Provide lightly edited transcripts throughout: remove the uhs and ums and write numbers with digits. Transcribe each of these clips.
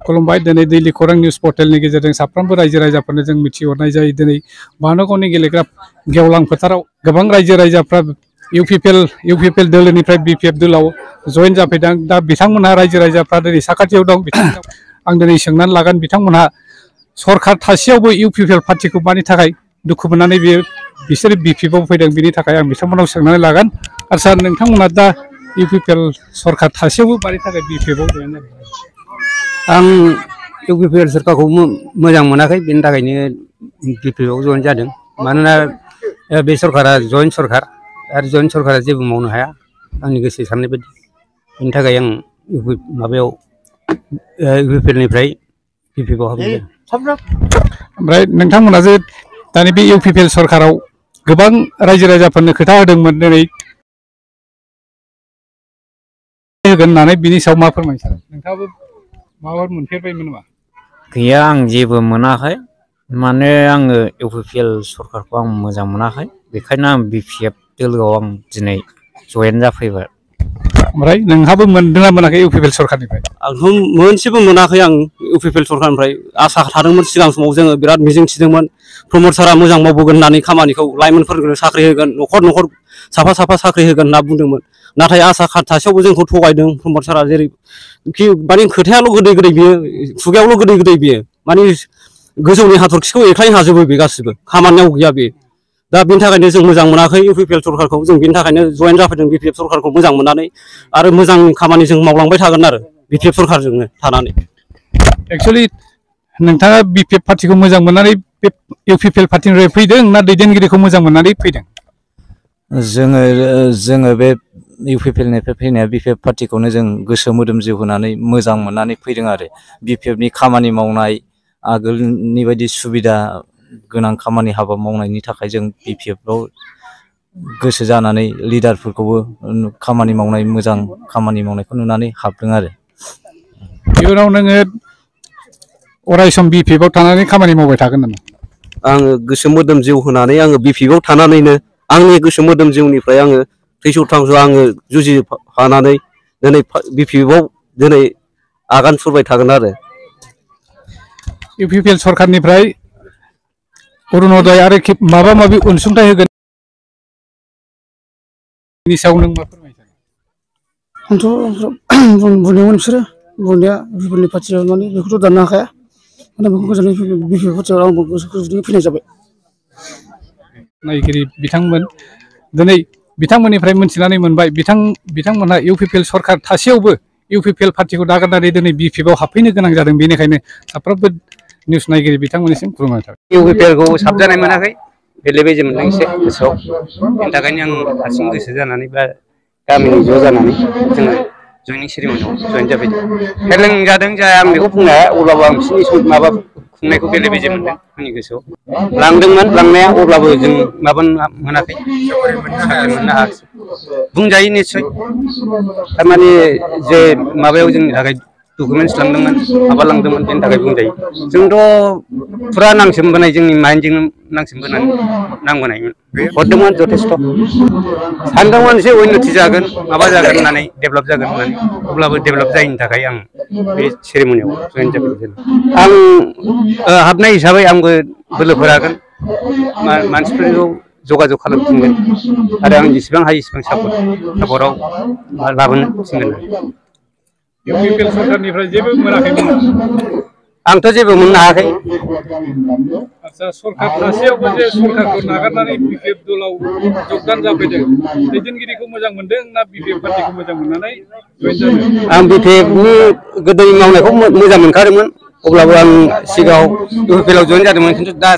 खुलुमबाय दिनै दैलि खौरां निउज पर्टेलनि गेजेरजों साफ्रोमबो रायजो राजाफोरनो जों मिथिहरनाय जायो दिनै बाहानगावनि गेलेग्रा गेवलां फोथाराव गोबां रायजो राजाफ्रा इउपिपिएल दोलोनिफ्राय बिपिएफ दोलोआव जयेन जाफैदों दा बिथांमोनहा रायजो राजाफ्रा दिनै साखाथियाव दं बिथांमोनाव आं दिनै सोंनानै लागोन बिथांमोनहा सरखार थासेयावबो इउपिपिएल पार्टिखौ मानि थाखाय दुखु मोननानै बिसोर बिपिएफआव फैदों बिनि थाखाय आं बिथांमोनाव सोंनानै लागोन आरो सार नोंथांमोना दा इउपिपिएल सरखार थासेयावबो मानि थाखाय बिपिएफआव जयेन जादों आं इउपिपिएल सरकारखौ मोजां मोनाखै बेनि थाखायनो बिपिएफआव जयेन जादों मानोना बे सरकारा जयेन्ट सरकार आरो जयेन्ट सरकारा जेबो मावनो हाया आंनि गोसो साननाय बायदि बेनि थाखाय आं माबायाव इउपिपिएलनिफ्राय बिपिएफआव हाबदों। ओमफ्राय नोंथांमोना जे दानि बे इउपिपिएल सरकाराव गोबां रायजो राजाफोरनो खोथा होदोंमोन दिनै होगोन होननानै बिनि सायाव मा फोरमायनो सानो नोंथाङाबो माबाफोर मोनफेरबायमोन नामा? गैया आं जेबो मोनाखै माने आङो इउपिपिएल सरकारखौ आं मोजां मोनाखै बेखायनो आं बिपिएफ दोलोआव आं दिनै जयेन जाफैबाय। ओमफ्राय नोंहाबो मोनदोंना मोनाखै इउपिपिएल सरकारनिफ्राय? आंथ' मोनसेबो मोनाखै आं इउपिपिएल सरकारनिफ्राय आसा थादोंमोन सिगां समाव जोङो बिराद मिजिं थिदोंमोन प्रमद सारा मोजां मावबोगोन होननानै खामानिखौ लाइमोनफोरनो साख्रि होगोन न'खर न'खर साफा साफा साख्रि होगोन होनना बुंदोंमोन नाथाय आसा थासेयावबो जोंखौ थगायदों प्रमद सारा जेरै माने खोथायाल' गोदै गोदै बियो खुगायावल' गोदै गोदै बियो माने गोजौनि हाथरखिखौ एख्लायनो हाजोबो बे गासिबो खामानियाव गैया बे दा बेनि थाखायनो जों मोजां मोनाखै इउपिपिएल सरकारखौ जों बेनि थाखायनो जयेन जाफैदों बिपिएफ सरकारखौ मोजां मोननानै आरो मोजां खामानि जों मावलांबाय थागोन आरो बिपिएफ सरकारजोंनो थानानै। एक्सुवेलि नोंथाङा बिपिएफ पार्टिखौ मोजां मोननानै बे इउपिपिएल पार्टिनिफ्राय फैदों ना दैदेनगिरिखौ मोजां मोननानै फैदों? जोङो बे इउपिपिएलनिफ्राय फैनाया बिपिएफ पार्टिखौनो जों गोसो मोदोम जिउ होनानै मोजां मोननानै फैदों आरो बिपिएफनि खामानि मावनाय आगोलनि बायदि सुबिदा गोनां खामानि हाबा मावनायनि थाखाय जों बिपिएफआव गोसो जानानै लिडारफोरखौबो खामानि मावनाय मोजां खामानि मावनायखौ नुनानै हाबदों आरो इयुनाव नोङो अरायसम बिपिएफआव थानानै खामानि मावबाय थागोन नामा? आङो गोसो मोदोम जिउ होनानै आङो बिपिएफआव थानानैनो आंनि गोसो मोदोम जिउनिफ्राय आङो थैस' थांस' आङो जुजिफानानै दिनै बिपिएफआव दिनै आगान सुरबाय थागोन आरो इउपिपिएल सरकारनिफ्राय अरुणोदय आरो माबा माबि अनसुंथाइ होगोन बेनि सायाव नों मा फोरमायनो सानो? आंथ' बुंदोंमोन बिसोरो बुंनाया इउपिपिएलनि पार्टियाव माने बेखौथ' दाननो हाखाया माने बेखौ गोजानै बिपिएफ पार्टियाव आंबो गोसोखौ जुदि फैनाय जाबाय। नायगिरि बिथांमोन दिनै बिथांमोननिफ्राय मोनथिनानै मोनबाय बिथांमोनहा इउपिपिएल सरकार थासेयावबो इउपिपिएल पार्टिखौ नागारनानै दिनै बिपिएफआव हाबफैनो गोनां जादों बेनिखायनो साफ्रोमबो निउस नायगिरि बिथांमोननिसिम खुलुमनाय थाबाय। इउपिपिएलखौ साबजानाय मोनाखै बेले बेजे मोनदों एसे गोसोआव बेनि थाखायनो आं हारसिं गोसो जानानै बा गामिनि ज' जानानै जोङो जयनिं सेरेमनियाव जयेन जाफैदों। फेलें जादों जाया आं बेखौ बुंनो हाया अब्लाबो आं बिसोरनि माबा खुंनायखौ बेले बेजे मोनदों आंनि गोसोआव लांदोंमोन लांनाया अब्लाबो जों माबा मोनाखै साख्रि मोननो हायाखिसै बुंजायो निस्सय थारमाने जे माबायाव जोंनि थाखाय डकुमेन्टस लांदोंमोन माबा लांदोंमोन बेनि थाखाय बुंजायो जोंथ' फुरा नांसोमबोनाय जोंनि माइन्डजों नांसोमबोनानै नांबोनायमोन हरदोंमोन जथेस्थ' सानदोंमोन एसे उन्नति जागोन माबा जागोन होननानै डेभेलप जागोन होननानै अब्लाबो डेभेलप जायैनि थाखाय आं बे सेरेमनियाव जयेन जाफैदों। आं हाबनाय हिसाबै आंबो बोलोफोर हागोन मानसिफोरखौ जगाजग खालामफिनगोन आरो आं जेसेबां हायो एसेबां सापर्टआव लाबोनो थिनगोन। इउपिपिएल सरकारनिफ्राय जेबो मोनाखैमोन? आंथ' जेबो मोननो हायाखै। आচ্ছা सरकार थासेयावबो जे सरकारखौ नागारनानै बिपिएफ दलाव जगदान जाफैदों दैदेनगिरिखौ मोजां मोनदों ना बिपिएफ पार्टिखौ मोजां मोननानै जयेन जादों? आं बिपिएफनि गोदोनि मावनायखौ मोजां मोनखादोंमोन अब्लाबो आं सिगाङाव इउपिपिएलआव जयेन जादोंमोन खिन्थु दा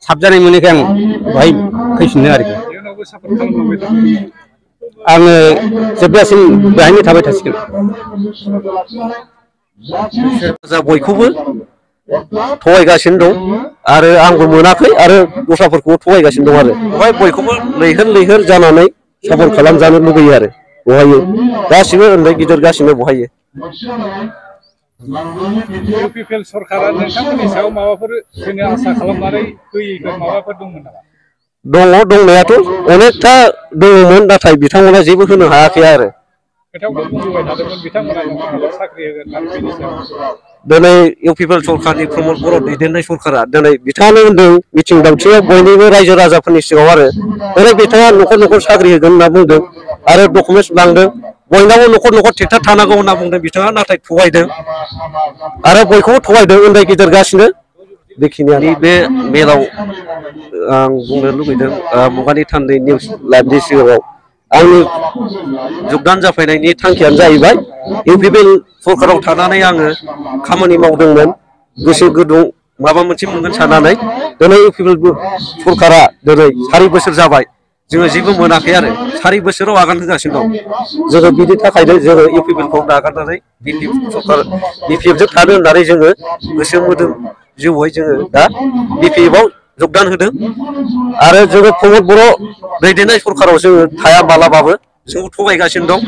साबजानाय मोनैखाय आं बेहाय फैफिनदों आरोखि इयुनावबो सापर्ट खालामलांबाय थागोन? आङो जोबजासिम बेहायनो थाबाय थासिगोन। बयखौबो थगायगासिनो दं आरो आंबो मोनाखै आरो दस्राफोरखौबो थगायगासिनो दं आरो बेवहाय बयखौबो लैहोर लैहोर जानानै सापर्ट खालामजानो लुबैयो आरो बहायो गासिबो उन्दै गिदिर गासिबो बहायो। इउपिपिएल सरकारा नोंथांमोननि सायाव माबाफोर होनो आसा खालामनानै होयैफोर माबाफोर दंमोन नामा? दङ दंनायाथ' अनेकथा दङमोन नाथाय बिथांमोना जेबो होनो हायाखै आरो खोथाखौ बुंबोबाय थादोंमोन बिथांमोना नोंथांमोनखौ साख्रि होगोन आरो बेनि सायाव दिनै इउपिपिएल सरकारनि प्रमद बर' दैदेननाय सरकारा दिनै बिथाङानो होनदों मिथिं दावथियाव बयनिबो रायजो राजाफोरनि सिगाङाव आरो दिनै बिथाङा न'खर न'खर साख्रि होगोन होनना बुंदों आरो डकुमेन्टस लांदों बयनावबो न'खर न'खर ट्रेक्टर थानांगौ होनना बुंदों बिथाङा नाथाय थगायदों आरो बयखौबो थगायदों उन्दै गिदिर गासिनो बेखिनियानो बे मेलाव आं बुंनो लुबैदों मुगानि थान्दै निउस लाइभनि सिगाङाव आंनि जगदान जाफैनायनि थांखियानो जाहैबाय इउपिपिएल सरकाराव थानानै आङो खामानि मावदोंमोन गोसो गुदुं माबा मोनसे मोनगोन साननानै दिनै इउपिपिएल सरकारा दिनै 4 बोसोर जाबाय जोङो जेबो मोनाखै आरो 4 बोसोराव आगान होगासिनो दं जोङो बिनि थाखायनो जोङो इउपिपिएलखौ नागारनानै बिपिएफजों थानो होननानै जोङो गोसो मोदोम जिउयै जोङो दा बिपिएफआव जगदान होदों आरो जोङो प्रमद बर' दैदेननाय सरकाराव जोङो थाया मालाबाबो जोंखौ थगायगासिनो दं